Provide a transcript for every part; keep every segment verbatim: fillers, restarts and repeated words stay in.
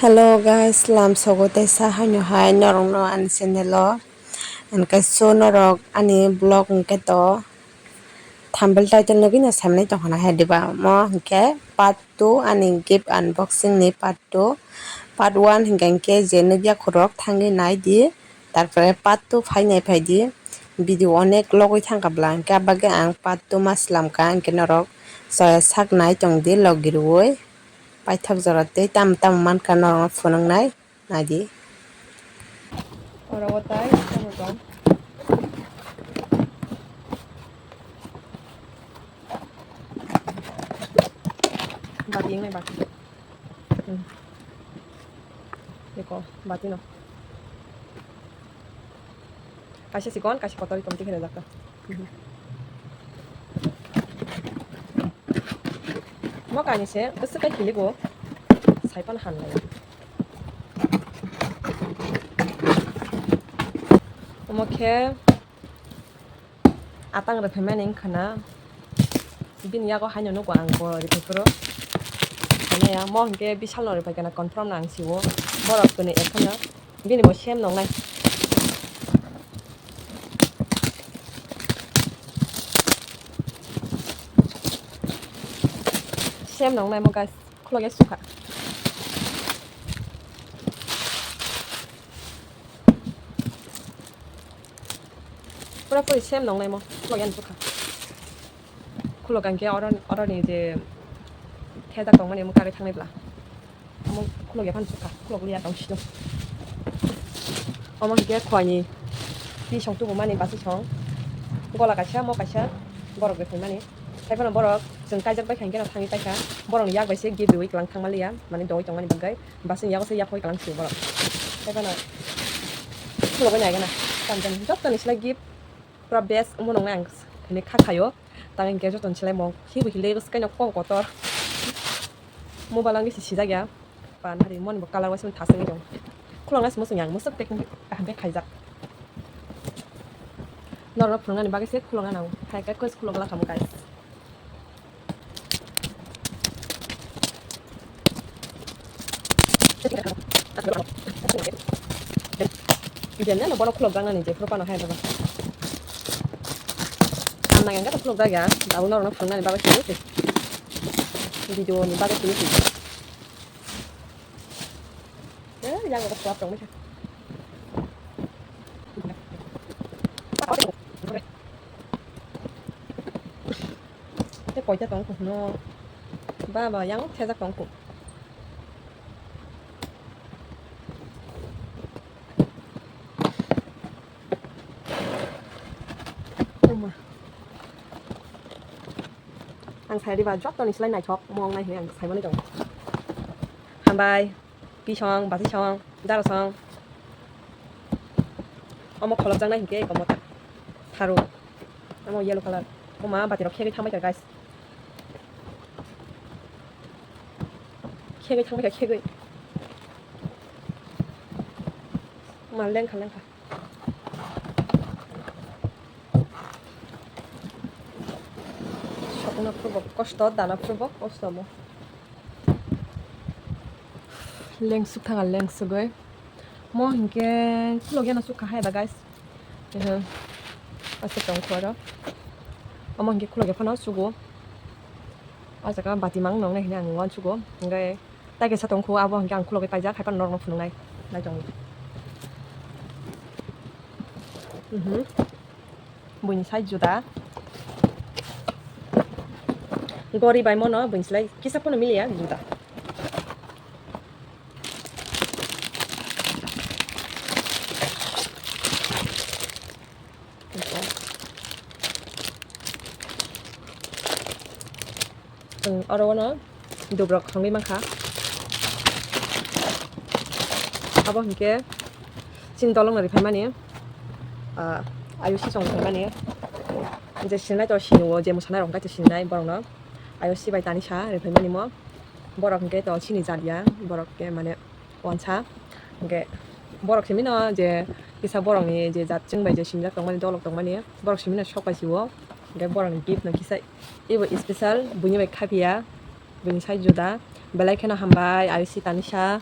Hello guys, lam sogo teisa haino hai norokno ani channel o. Hwnkhe so norok ani vlog hwnkhe to thumbnail title nugwi no saimani tongkha na hai diba? Mo hwnkhe part two ani gift unboxing ni part two. Part one hwnkhe hwnkhe je nukya khorok thangwi nai di. Tarpore part two phainai phai di. Video onek logwi thangkha bwla hwnkhe abagwi ang part two ma slamkha hwnkhe norok soya sak nai tong di logi rwui. Paithak jora tei tamo tamo mankha norokno phunuknai naidi. Oro o tai tamo tong. Bati wngnai bati. Hmm. Eko bati no. Kaisa sikon, kaisa kotor, komti khe rwjak kha. Mo kainwi se bwswk khe kilik o, sai phano hamlai. Omo khe atang rwphaimani wngkha na. Bini yago haino nugo ang bo rwphai phuru. Hamya mo hwnkhe Bishalno rwphai kana confirm no ang sio. Borok kwnwi ekhano bini bo same nongnai. Same nongnai mo guys. Khulogya sukha. Pura puri same nongnai mo, khulogya sukha. Khulok hwnkhe oro, oroni je thejak tongmani omo karwi thangnai bwla. Omo khulogya phano sukha, khulok liya tong sino. Omo hwnkhe khoini bisong tubumani basisong. Gola kaisa, mo kaisa, borok rwphaimani. Haiphano borok chwng kaijak bai kha hwnkhe no thangwi paikha. Borokni yak bai se gift rwui kwlang thangma liya, mane dogwi tongmani bagwi. Basing yago se yaphoi kwlang sio borok. Haiphano khulogwi naigana. Tamjani jottoni slai gift pura best omo nongnai ang hwnwi kha khaio. Tang hwnkhe jottoni slai mok hibu hile swkaino kok kotor. Mobile ang se sijak ya. Pan hari moni bo colour waisa thasengwi tong. Khuloknai se muchung yang musuk packing kaham khe khaijak. Norok phunuknani bagwi se khulokna nango. Hai khe kos khulok la khamu guys. Biyang no bono khulok jaknani je phuru phano hai baba. Ang nang engkhe khulok jak ya, tabuk norokno phunuknani bagwi simi se. Video ni bagwi simi se. Eh, yang ko khulok tong misa. Tei koita tong kho hwno. Ba, ba, yang thejak tong kho. Oma. Ang sai riba jottoni slai naithok mong nai hwnwi ang saimani tongo. Hambai. Pisong, basisong, darasong. Omo kholopjaknai hinkhe eko mota. Tharu. Omo yellow colour. Oma batirok khegwi thangbaikha, guys. Khegwi thangbaikha, khegwi. Oma lengkha, lengkha. Sokna phuru bo kosto, dana phuru bo kosto omo. Lengsuk thanga lengsugwi. Mo hinkhe khulogya no sukha hai da, guys. Ehe. Aswk tong kho aro. Omo hinkhe khulogya phano sugo. O jaga bati mang nongnai hwnwi ang uansugo. Hinkhe tai kaisa tong kho, abo hinkhe ang khulogwi paijak, hai phano norokno phunuknai. Nai tongo. Mhm. Buini size juda. Gori bai mono buini slai kisa phano miliya juda. Chwng oro no dubrok khangwi mankha. Abo hinkhe chini dolongno riphaimani, ah, ayusi chong riphaimani. Je sinai to sini o, je mwsanairok kaitor sinai borokno. Ayusi bai Tanisha riphaimani mo. Borok hinkhe to chini jat ya, borok khe mane wansa. Hinkhe borok simi no je kisa borokni je jat chwng bai je sinijak tongmani, dolok tongmani, borok simi no sok bai si o. Hinkhe borokni gift no kisa ebo special buini bai khaphiya, buini size juda. Belai kheno hambai, Ayusi Tanisha.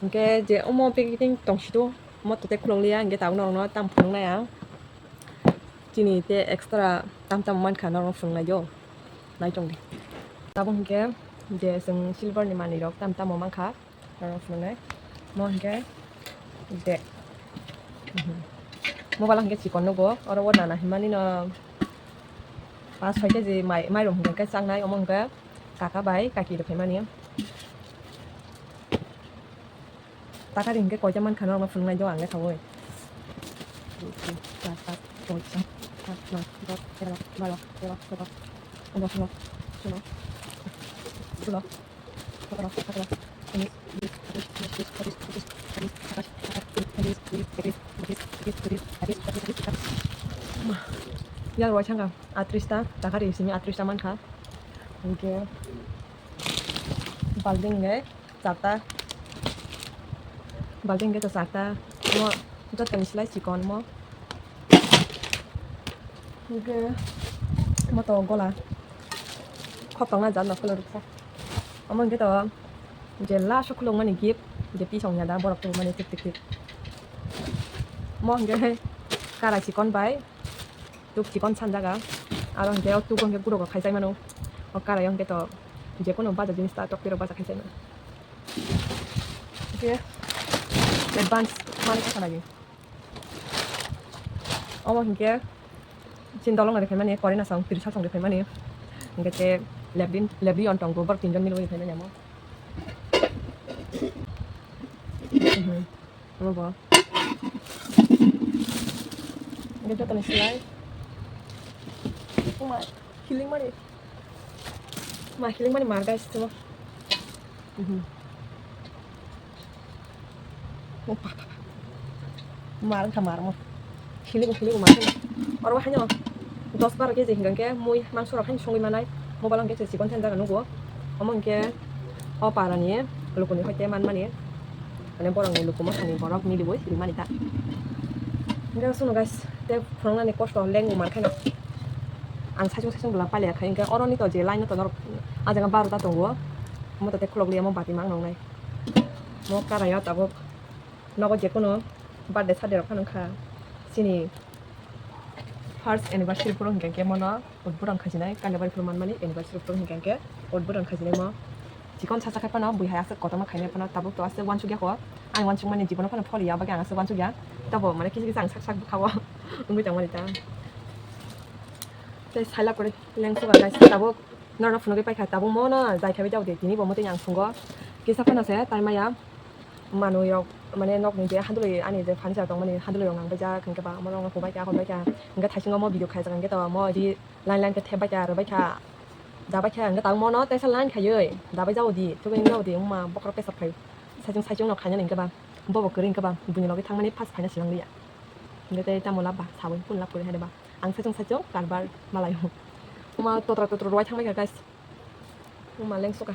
Hingke je omo packing tongsido, omo tote khulokliya, hingke tabuk norokno tam phunuknai ang. Chini te extra tam tam mankha norokno phunuknai o. Naitongdi. Tabuk hingke je chwng silver ni manwirok tam tamo mankha. Aro phunuknai. Mo hingke de. Mhm. Mobile hingke chikon nugo. Oro o nana himani no pas soi keji mai, mairum hingke chaknai. Omo hingke kaka bai kaki rok phaimani. Takari hingke koita mankha no, omo phunuknai do ang le khawoi. Dui, tin, char, pas, soi, sat, at, noi, dos, ero, baro, tero, sotoro, pondro, solo, solo, solo. Yang roi sangka atrista, takari simi atrista mankha. Hingke balding nge charta, balding nge charta, mo jotoni silai chikon mo. Hingke moto gola khoptokna jat no khuluk rikha. Omo hingke to je last o khulukmani gift, je pisong ya da borok khulukmani tik tik tik. Mo hingke karai chikon bai tuk chikon sanjaga. Aro hingke o tuk hingke guro bo khaisai mano. O karai hingke to je kono baja jinis ta tok piro baja khaisai mano. Hingke advance mani kasa lagi. Omo hingke chin dolong nari phaimani, kori nasong, tiri sasong ri phaimani. Hingke te lebri, lebri on tongo, bor tinjon milo ri phaimani amo. Mhm. Omo bo. Hingke jotoni silai. Uma, healing mani. Ma healing mani mar guys, temo. Mhm. Mar wngkha mar mo. Khiligo, khiligo mar. Oro haino dos baro keji hingkha khe mui mangso rok haino songwi manai. Mobile hwnkhe se chikon thani jaga nugo. Omo hwnkhe o parani lukuni hoite manmani. Mane borokni luku mothani borok miliwi rimani ta. Hingkhe sono guys, tei phwrwngnani kosto lengwi mar khaino. Ang saichung saichung bwla pailiya khai hwnkhe oroni to je line no to norok ah jaga barota tongo. Omo to tei khulok liya omo bati mang nongnai. Mo karaio tabuk nogo jekunu birthday sarday rok phano wngkha. Chini first anniversary phuru hingkha khe mono udbodon khaijinai, Kailabari phuru manmani anniversary phuru hingkha khe udbodon khaijinai mo. Chikon sacha khai phano bui hai aswk kotorma khainai phano tabuk to aswk uansukya kho. Ang uansukmani jibono phano pholiya, abagwi ang aswk uansukya. Tabo mane kisa kisa ang sak sak bwkhao wngwi tongmani ta. Tei sailak kwrwi lengsuka guys tabuk. Norok phunugwi paikha tabuk mono jai khaiwi jao de, tini bo motwi ang sungo. Kisa phano se tai maya manwi rok mane nokni je handului ani je furniture tongmani handului rok nang baijak hwnkhe ba omo rok no hubaikha hwnbaikha hwnkhe thaisingo mo video khaijak hwnkhe to mo ri line line khe thepbaikha rwbaikha dabaikha hwnkhe tabuk mono teisa line khaiwi dabai jao di tubui jao di wngma bokhorok pesap khai saichung saichung no khainani hwnkhe ba bobo kwrwi hwnkhe ba buini logi thangmani first phaina swlang liya hwnkhe tei tamo lab ba sawi kun lab kwrwi hai de ba. Ang saichung saichung karbar malaio. Uma totra totra rwai thangbai kha guys. Uma lengsoka.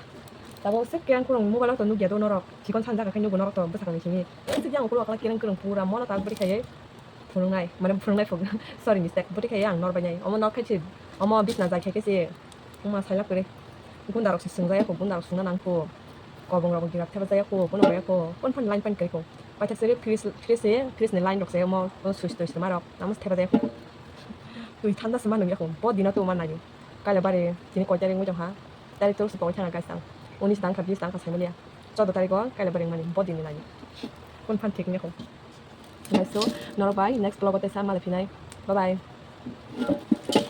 Tabuk se khe ang khorang mobile o to nukya do norok. Chikon sanjak khai nugo norok to bwsakni simi. Sigi ang ukulok kala kereng kereng pura mono tak bwrwi khaiwi phunuknai. Mane phunuknai phuk. Sorry mistake. Bwrwi khaiwi ang norbai nai. Omo nok khai se. Omo bisna jai khai khe se. Uma sailak kwrwi. Gunda rok se swngjaya kho. Gunda rok swngna nang kho. Kobong rok girak thepajaya kho. Bono rwya kho. Kon phan line pan kai kho. Paithak se fridge fridge se fridge ni line rok se omo switch twitch rwma rok. Amo thepajaya kho. Twi thanda se ma nukya kho, bo dino tongma nai. Kailabari tini koi tarik wngwi tongkha? Tarik twrwk se pogwi thangkha guys ang. Unis tangkha, bis tangkha saimaliya. Choudo tarik o Kailabari wngmani, bo dini nai. Kun phan thik wngya kho. Guys, so norok bai next vlog o teisa malai phinai. Bye bye.